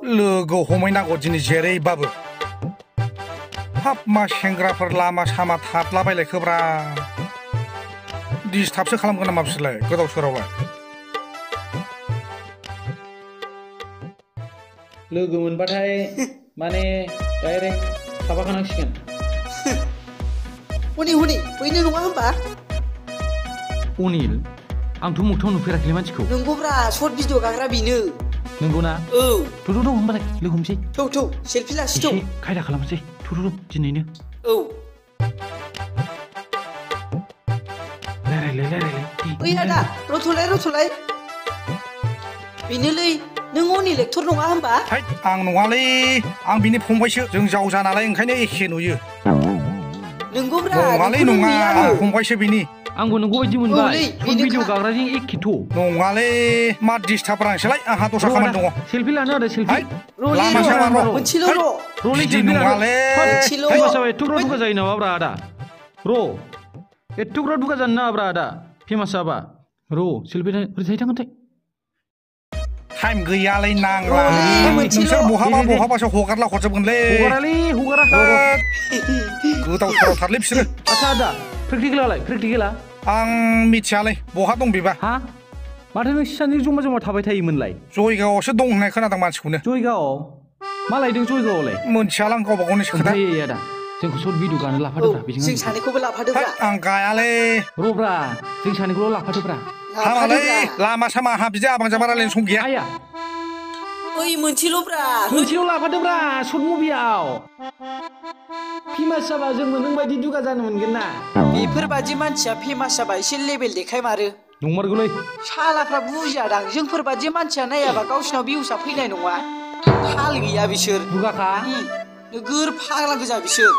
लोगो हमैनांगौ दिनै जेरैबाबो हाब मा सेंग्राफोर लामा सामा थादलाबायलायखोब्रा डिस्टार्बसो खालामगोन नामा बिसोरलाय गोदाव सोरावलाय लोगो मोनबाथाय माने डाइरेक्ट थाफाखानांसिगोन हनै बैनो नङा होमबा अनिल आंथ' मोगथाङाव नुफेराखैलै मानसिखौ नंगौब्रा सर्ट भिडिअ गाग्रा बेनो नंगौना औ थ' होमबालाय लोगो हमसै थौ सेलफि लासै थौ एसे खायदा खालामसै थ' दिनैनो औ रायलाय ओइ आदा रथ'लाय बेनोलै नों अनिल एक्टर नङा होमबा है आं नङालै आं बिनि फंबायसो जों जावजा नालाय ओंखायनो एखे नुयो नंगौब्रा नङालै नङा आं फंबायसो बिनि आंबो नंगौ बायदि मोनबाय औलै, सर्ट भिडिअ बेनोखा। गाग्राजों एखेथ' नङालै मा डिस्टार्ब रांसोलाय आंहा दस्रा खामानि दङ सेलफि लानो आरो सेलफि है र'लै लामा सामा र' मोनसेल' है, र' र'लै बिदि सेलफि लानो नङालै मोनसेल' फेमास जाबाय एथ'ग्रा दुगा जायो नामाब्रा आदा र' एथ'ग्रा दुगा जानो नाङाब्रा आदा फेमास जाबा र' सेलफि ओरैथाय थांगोनथाय टाइम गैयालै नांला र'लै, मोनसेल'। नोंसोर बहाबा दे। बहाबासो हगारला हरजोबगोनलै हगारालै हगारा गोदाव सोरावथारलै बिसोरो आच्छा आदा प्रेक्टिकेला आं मिथियालै बहा दं बेबा हा माथो नों सानै जमा थाबाय थायोमोनलाय जयगावआवसो दं होननाय खोनादों मानसिखौनो जयगावआव मा लायदों जयगावआवलाय मोनथियालां गावबा गावनिसो खोथा ओमफ्राय आदा जोंखौ सर्ट भिडिअ गानो औ लाफादोब्रा बेजों जों सानैखौबो है, लाफादोब्रा आं गायालै र'ब्रा जों सानैखौल' लाफादोब्रा हामालै लाफादोब्रा लामा सामा आंहा बिदि आबां जाबां रायलायनो सम गैया आया ओइ मोनसेल'ब्रा मोनसेल' लाफादोब्रा सर्ट मुभियाव फेमास जाबा जोंबो नों बायदि दुगा जानो मोनगोन ना बेफोरबादि मानसिया फेमास जाबा एसे लेभेल देखायमारो नंमारगौलै सालाफ्रा बुजियादां जोंफोरबादि मानसिया नायाबा गावसिनाव भिउसआ फैनाय नङा थाल गैया बिसोर दुगाखा नोगोर फाग्ला गोजा बिसोर